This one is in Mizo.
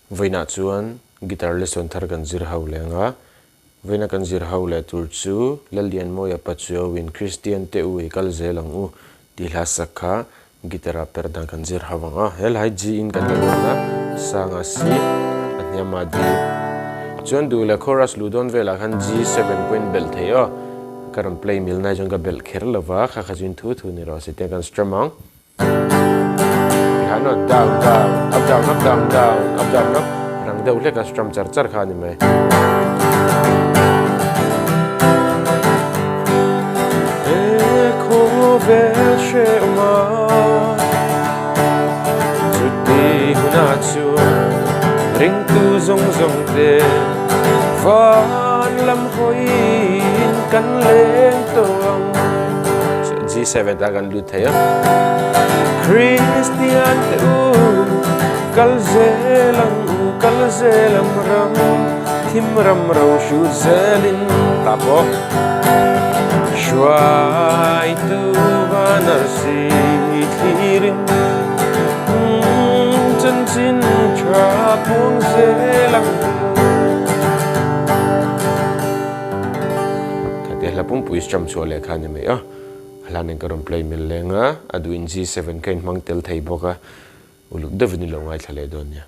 Vawiinah chuan guitar lesson thar kan zir ho leng a, vawiina kan zir ho leh tur chu Lallianmawia Pachuauin Kristian te u i kal zel ang u tih hla sak kha guitar ah per dan kan zir ho ang a, he lai G in kan la dawn a, sanga C a hniama D. Chuan duh leh chorus luh dawn velah khan G7 pawhin belh thei aw, ka rawn play mil nai chuan ka belh kher lo va, kha kha chuan thu thu ni rawh se tiang kan strum ang. Tikhan aw down down up down up down down up down up rang deuh hlek a strum char char kha a ni mai. He khawvel hrehawm a chuti hunah chuan ringtu zawng zawng te van lam hawiin kan leng tawh ang. G7 ta kan lut thei a. Kristian te u kal zel ang u kal zel ang ram thim ram ro hrut zelin ta pawh hruaitu van arsi thlirin chanchin tha puang zel ang u. Khatia hla pumpui strum chhuah leh kha a ni mai a. A hlan in ka rawn play mil leng a, a duhin G7 ka inhmang tel thei bawk a, uluk deuhin i lo ngaithla leh dawn nia.